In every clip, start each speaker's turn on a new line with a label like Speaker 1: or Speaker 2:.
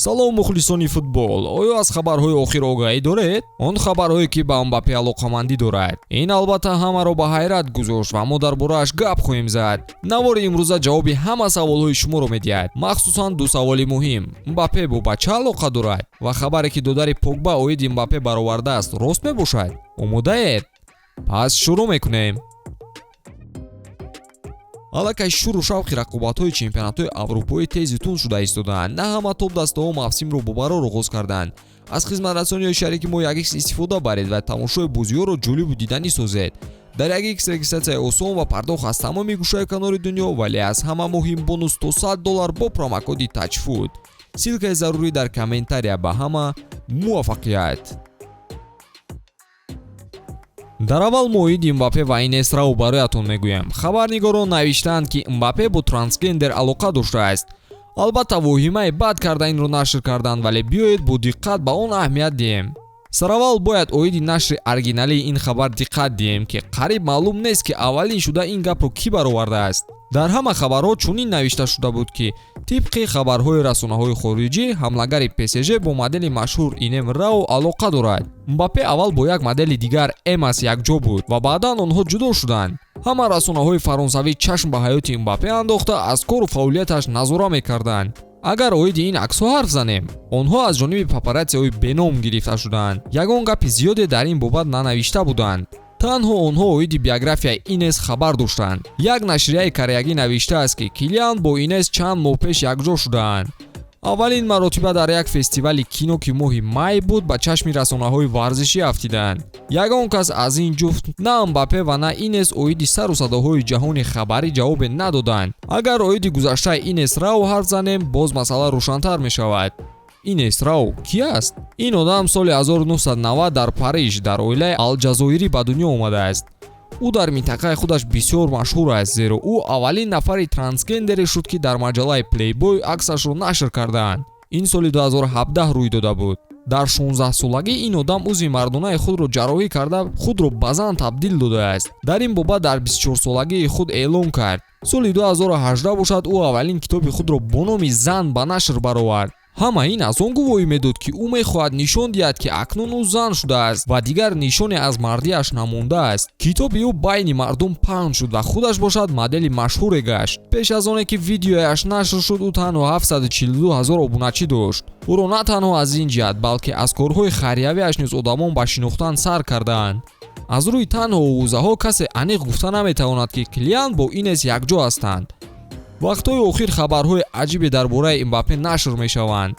Speaker 1: Салом, мухлисони футбол! Оё аз хабарҳои охир огаҳӣ доред? Он хабарҳое, ки ба Мбаппе алоқамандӣ дорад. Ин албатта ҳамаро ба ҳайрат гузошт ва мо дар борааш гап хоҳем зад. Навори имрӯза ҷавоби ҳама саволҳои шуморо медиҳад, махсусан ду саволи муҳим: Мбаппе бо бача алоқа дорад ва хабаре, ки додари Погба оиди Мбаппе баровардааст, рост мебошад? Омодаед? Пас шурӯъ мекунем. Аллакай шуру шавқи рақобатҳои чемпионатҳои аврупоӣ тезу тунд шуда истодаанд. На ҳама топ дастаҳо мавсимро бо барор оғоз карданд. Аз хизматрасониҳои шарики мо 1x истифода баред ва тамошои бозиҳоро ҷолибу диданӣ созед. Дар 1x регистратсияи осон ва пардохт аз тамоми гӯшаю канори дунё, вале аз ҳама муҳим бонус то 100 доллар бо промокоди TAJFOOT. Ссылкаи зарурӣ дар комментария. Ба ҳама муваффақият! Дар аввал мо оиди Мбаппе ва Инес Рау бароятон мегӯям. Хабарнигорон навиштаанд, ки Мбаппе бо трансгендер алоқа доштааст. Албатта, воҳимаи бад карда инро нашр карданд, вале биёед, бо диққат ба он аҳамият диҳем. Сараввал бояд оиди нашри оригиналии ин хабар диққат диҳем, ки қариб маълум нест, ки аввалин шуда ин гапро кӣ баровардааст. Дар ҳама хабарҳо чунин навишта шуда буд, ки тибқи хабарҳои расонаҳои хориҷӣ, ҳамлагари ПСЖ бо модели машҳур Инем Рао алоқа дорад. Мбаппе аввал бо як модели дигар, Эмас, якҷо буд ва баъдан онҳо ҷудо шуданд. Ҳама расонаҳои фаронсавӣ чашм ба ҳаёти Мбаппе андохта, аз кору фаъолияташ назора мекарданд. Агар оиди ин аксҳо ҳарф занем, онҳо аз ҷониби папаратсияҳои беном гирифта шудаанд. Ягон гапи зиёде дар ин бобат нанавишта буданд. Танҳо онҳо оиди биографияи Инес хабар доштанд. Як нашрияи кореягӣ навиштааст, ки Килиан бо Инес чанд моҳ пеш якҷо шудаанд. Аввалин маротиба дар як фестивали кино, ки моҳи май буд, ба чашми расонаҳои варзишӣ афтиданд. Ягон кас аз ин ҷуфт, на Мбаппе ва на Инес, оиди сару садоҳои ҷаҳони хабарӣ ҷавобе надоданд. Агар оиди гузаштаи Инес Рау ҳарф занем, боз масъала рӯшантар мешавад. Инес Рау кӣ аст? Ин одам соли 1990 дар Париж дар оилаи алҷазоирӣ ба дунё омадааст. Ӯ дар минтақаи худаш бисёр машҳур аст, зеро ӯ аввалин нафари трансгендере шуд, ки дар маҷаллаи Плейбой аксашро нашр кардаанд. Ин соли 2017 рӯй дода буд. Дар 16-солагӣ ин одам узви мардонаи худро ҷарроҳӣ карда, худро ба зан табдил додааст. Дар ин бобат дар 24-солагии худ эълон кард. Соли 2018 бошад, ӯ аввалин китоби худро бо номи «Зан» ба нашр баровард. Ҳама ин аз он гувоҳӣ медод, ки ӯ мехоҳад нишон диҳад, ки акнун ӯ зан шудааст ва дигар нишоне аз мардиаш намондааст. Китоби ӯ байни мардум паҳн шуд ва худаш бошад модели машҳуре гашт. Пеш аз оне ки видеояш нашр шуд, ӯ танҳо 742 ҳазор обуначӣ дошт. Ӯро на танҳо аз ин ҷиҳат, балки аз корҳои хайриявиаш низ одамон ба шинохтан сар кардаанд. Аз рӯи танҳо овозаҳо касе аниқ гуфта наметавонад, ки Килиан бо Инес якҷо ҳастанд. Вақтҳои охир хабарҳои аҷибе дар бораи Мбаппе нашр мешаванд,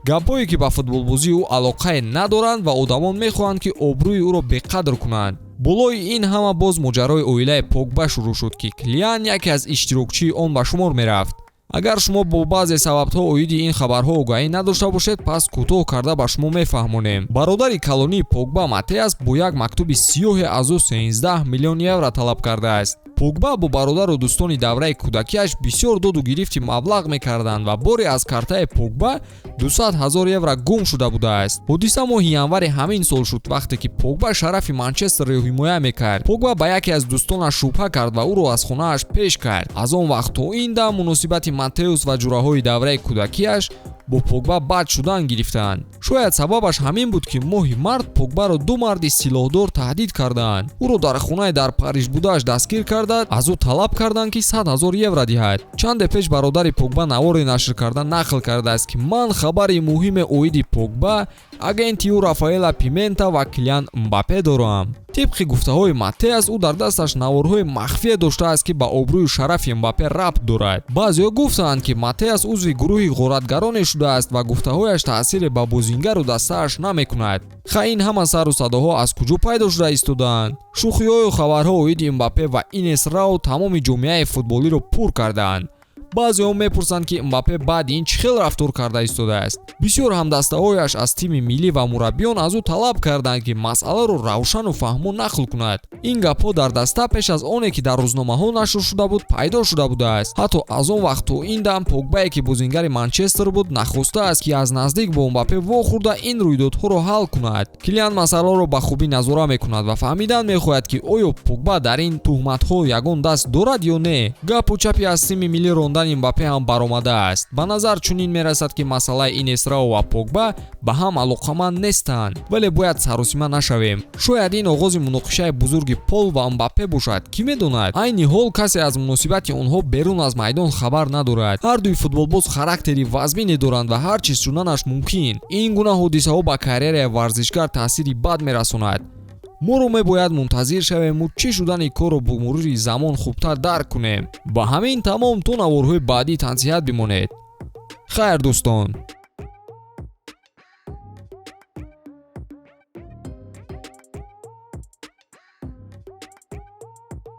Speaker 1: гапҳое, ки ба футболбозии ӯ алоқае надоранд ва одамон мехоҳанд, ки обрӯи ӯро беқадр кунанд. Болои ин ҳама боз моҷарои оилаи Погба шурӯъ шуд, ки Килиан яке аз иштирокчии он ба шумор мерафт. Агар шумо бо баъзе сабабҳо оиди ин хабарҳо огаҳӣ надошта бошед, пас кӯтоҳ карда ба шумо мефаҳмонем. Бародари калонии Погба Матеас бо як мактуби сиёҳе аз ӯ 13 миллион евро талаб кардааст. Погба бо бародару дӯстони давраи кӯдакиаш бисёр доду гирифти маблағ мекарданд ва боре аз картаи Погба 200 ҳазор евро гум шуда будааст. Ҳодиса моҳи январи ҳамин сол шуд, вақте ки Погба шарафи Манчестерро ҳимоя мекард. Погба ба яке аз дӯстонаш шубҳа кард ва ӯро аз хонааш пеш кард. Аз он вақт то ин дам муносибати Матеус ва ҷураҳои давраи кӯдакиаш бо Погба бад шудан гирифтаанд. Шояд сабабаш ҳамин буд, ки моҳи март Погбаро ду марди силоҳдор таҳдид кардаанд. Ӯро дар хонаи дар Париж будааш дастгир карда, аз ӯ талаб карданд, ки 100 ҳазор евро диҳад. Чанде пеш бародари Погба наворе нашр карда, нақл кардааст, ки ман хабари муҳиме оиди Погба, агенти ӯ Рафаэла Пимента ва Килиан Мбаппе дорам. Тибқи гуфтаҳои Матеас, ӯ дар дасташ наворҳои махфие доштааст, ки ба обрӯю шарафи Мбаппе рабт дорад. Баъзеҳо гуфтаанд, ки Матеас узви гурӯҳи ғоратгароне шудааст ва гуфтаҳояш таъсире ба бозингару дастааш намекунад. Ха, ин ҳама сару садоҳо аз куҷо пайдо шуда истодаанд? Шӯхиҳою хабарҳо оиди Мбаппе ва Инес Рао тамоми ҷомеаи футболиро пур кардаанд. Баъзеҳо мепурсанд, ки Мбаппе баъди ин чӣ хел рафтор карда истодааст. Бисёр ҳамдастаҳояш аз тими миллӣ ва мураббиён аз ӯ талаб карданд, ки масъаларо равшану фаҳмо нақл кунад. Ин гапҳо дар даста пеш аз оне ки дар рӯзномаҳо нашр шуда буд, пайдо шуда будааст. Ҳатто аз он вақт то ин дам Погбае, ки бозингари Манчестер буд, нахостааст, ки аз наздик бо Мбаппе вохӯрда, ин рӯйдодҳоро ҳал кунад. Килиан масъаларо ба хубӣ назора мекунад ва фаҳмидан мехоҳад, ки оё Погба дар ин туҳматҳо ягон даст дорад ё не. Гапу чапи аз тими миллӣ рондани омадани Мбаппе ҳам баромадааст. Ба назар чунин мерасад, ки масъалаи Инесрао ва Погба ба ҳам алоқаманд нестанд, вале бояд саросима нашавем. Шояд ин оғози муноқишаи бузурги Пол ва Мбаппе бошад, кӣ медонад? Айни ҳол касе аз муносибати онҳо берун аз майдон хабар надорад. Ҳар дуи футболбоз характери вазмине доранд ва ҳар чиз шуданаш мумкин. Ин гуна ҳодисаҳо ба карьераи варзишгар таъсири бад мерасонад. Моро мебояд мунтазир шавему чӣ шудани корро бо мурури замон хубтар дарк кунем. Ба ҳамин тамом, то наворҳои баъдӣ тансиҳат бимонед. Хайр, дӯстон.